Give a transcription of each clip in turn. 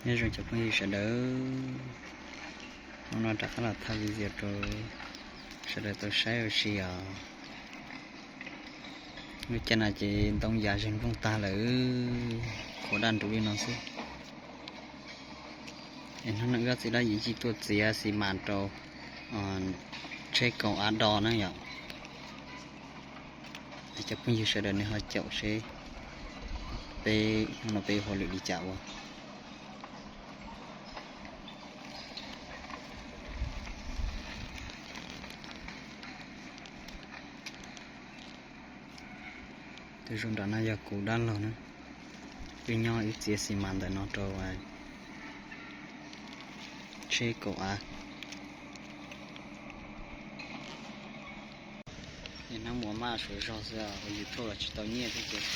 Nyob zoo cov phooj ywg sawv daws, hnub no rov qab los thaij video rau sawv daws tau saib ua si os. Lub caij no ces ntoo yas zeeg nplooj tag lawm, qhuav daj nrub li no xwb. Es hnub no wb ob txiv dab yim cia tuaj txiav xis mas rau tsheb kaum av do na yom. Cov phooj ywg sawv daws nej ho caum seb peb hnub no peb ua hauj lwm li cas ua. Tus zoo nram no yog kuv dab laug na, wb nyob wb txiav xis mas ntawm no rau tsheb kaum av. Niaj hnub mus maj suav zog xwb, ua YouTube los tsis tau nyiaj thiab ces.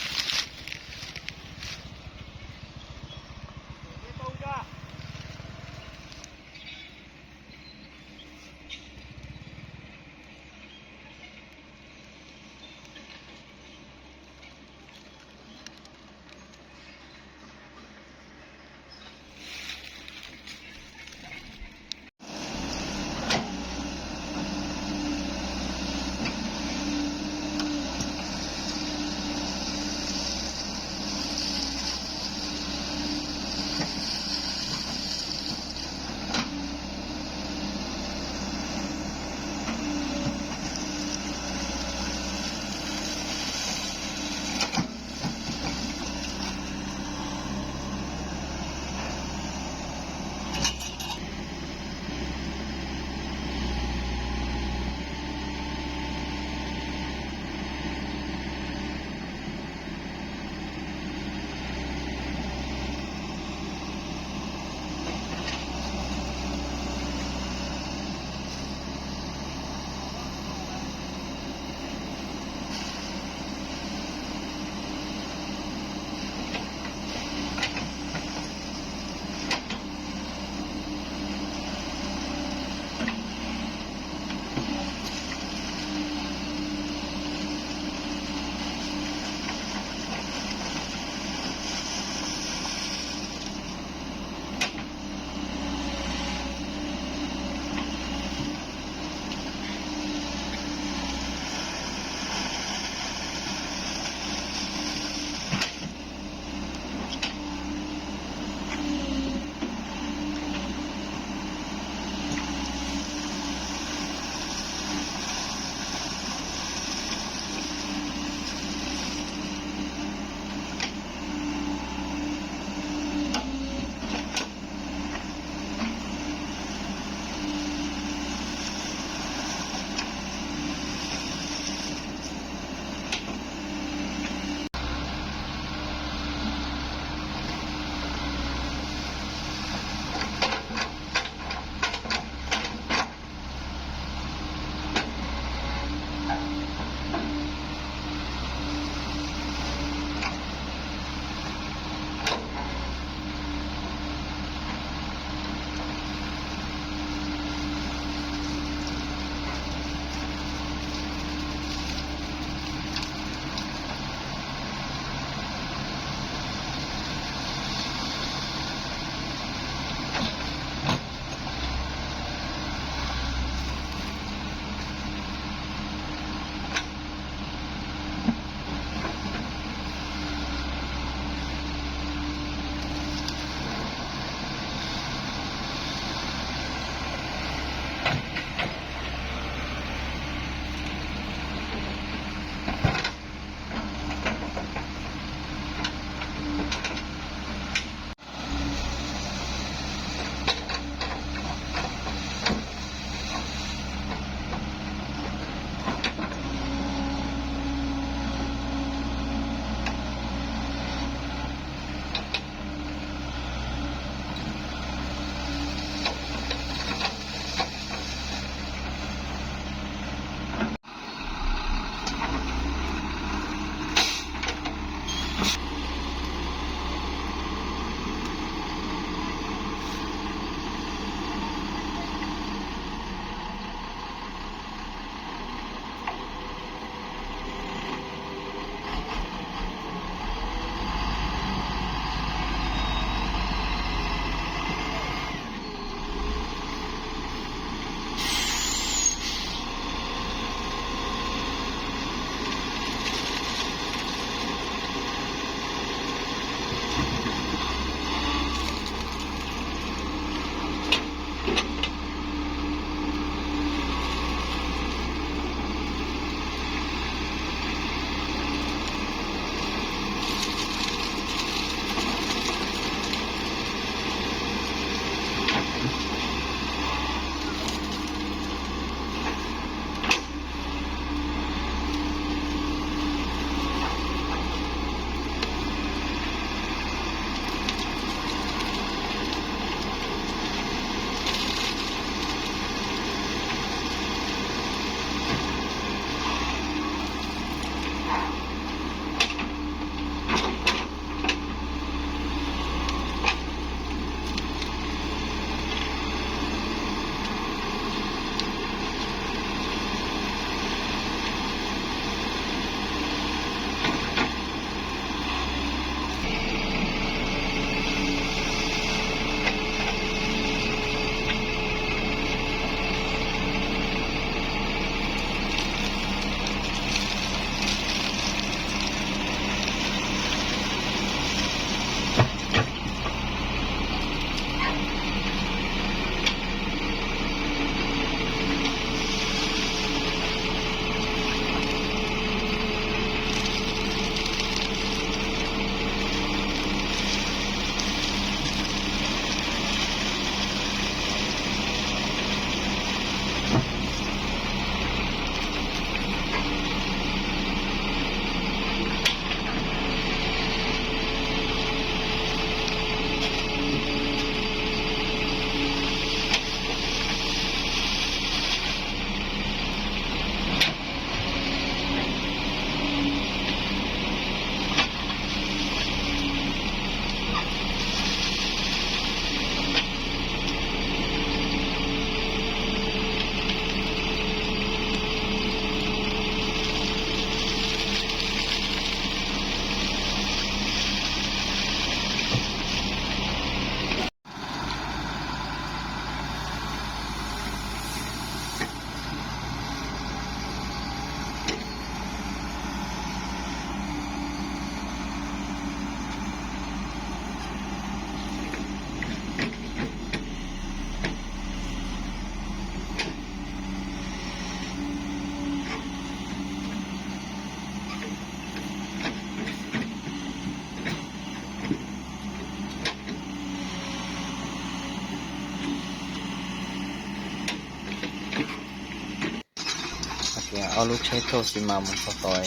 Ob lub tsheb thauj xi mas mus txog tod,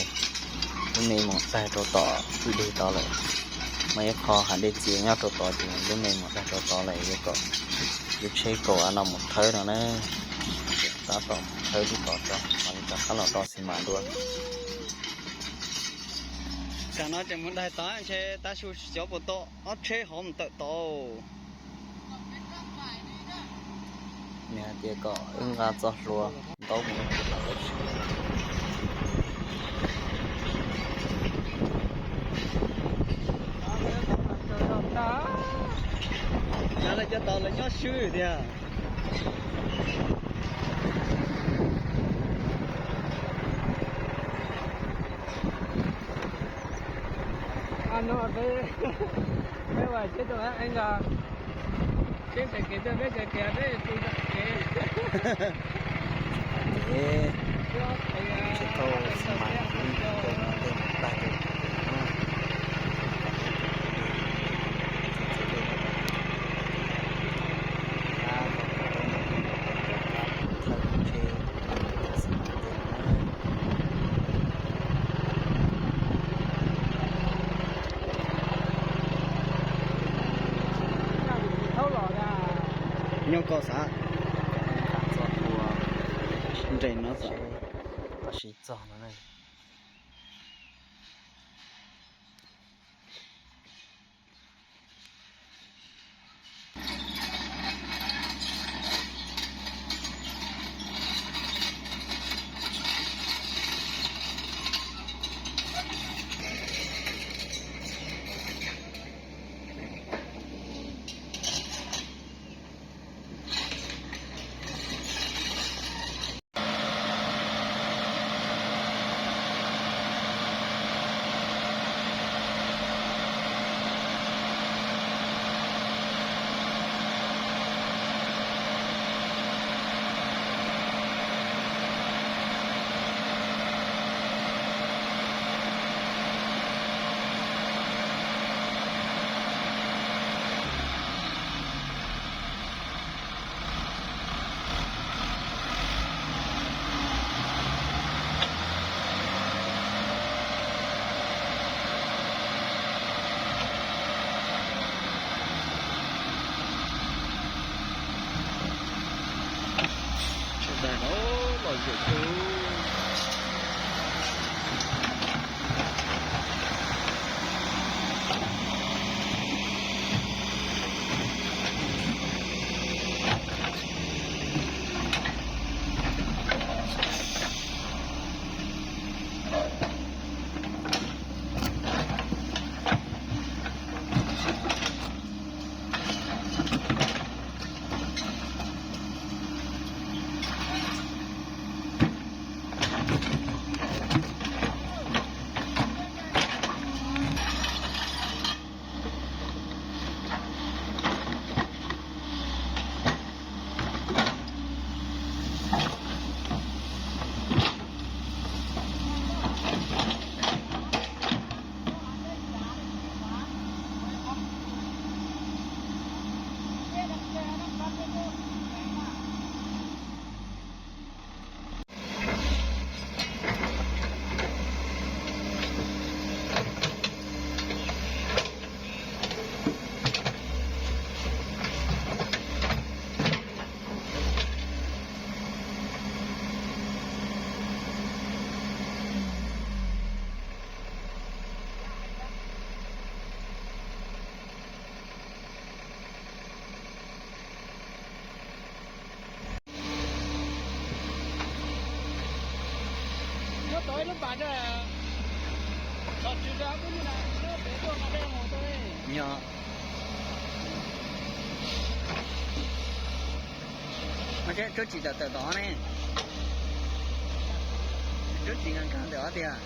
lub me mus daig rau tom kwj deg tod lawm. Muaj ib qho hav dej txias nyob rau tod ces lub me mus daig rau tod lawm, yuav kom lub tsheb kaum av no mus thawb no na. Tab tom mus thawb lub tod tso mam li rov qab los do xi mas dua. Tam no tseem mus daig tod ntshe tab su xyov puas tau ob tsheb hov mus tawm tod. Nws hais tias kom wb nqa txoj hlua ntaub mus ib pliag los tau tsis. Cov tod lawv nyob swb tiag. Peb vam thiab tau ib nqa tsheb txais kev tuaj peb txais kev peb pw txais kev. Ces tsheb thauj xi mas ib pliag no tej mus tag rau tom no. Thawj lub tsheb thauj xi mas tej no. Nyob koj xav nqa txoj hlua nres no xav tau siv txog no ne. Sawv daws los zuam kawg. Yog, no tsuab tsis tawm tawm tod ne, tsuab tsis nkag nkag ntawm ob tiag.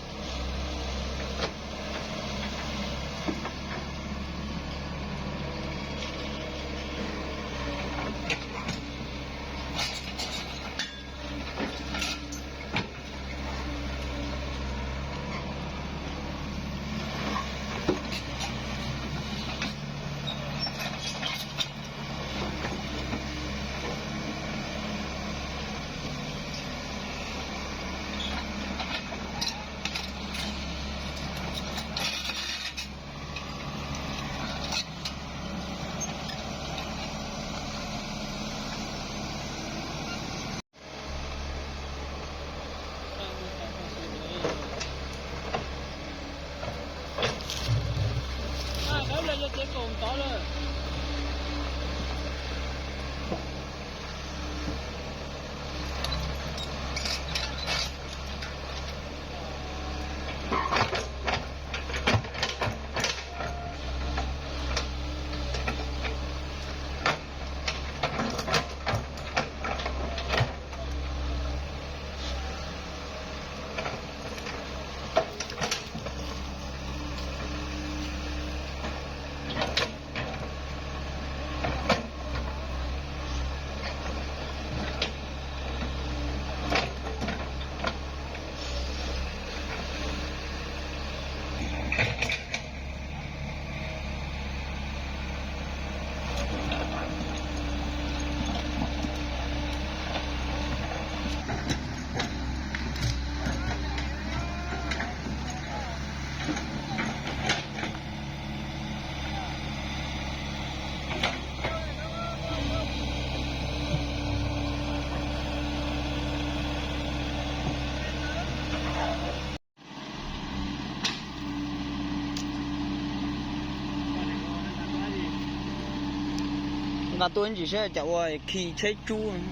Nqa tuaj ib ntsis saib cas ua khi tsheb tsub.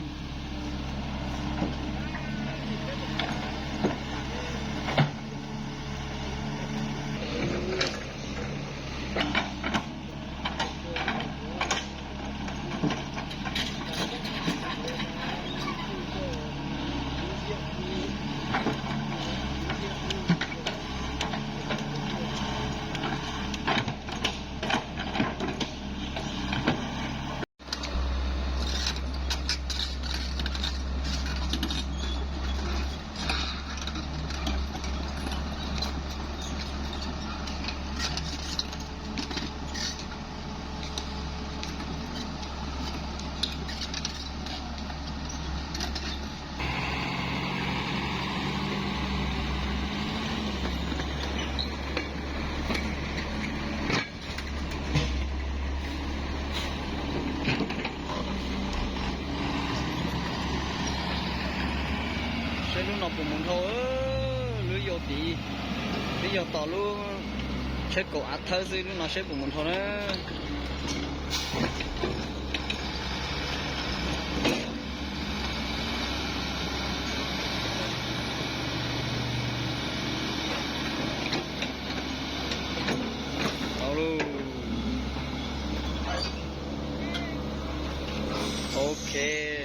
Saib lub no puas mus dhau, lub yau tid, lub yau tom lub tsheb kaum av thawb xwb, lub no saib puas mus dhau na. Tau lauj. Ok.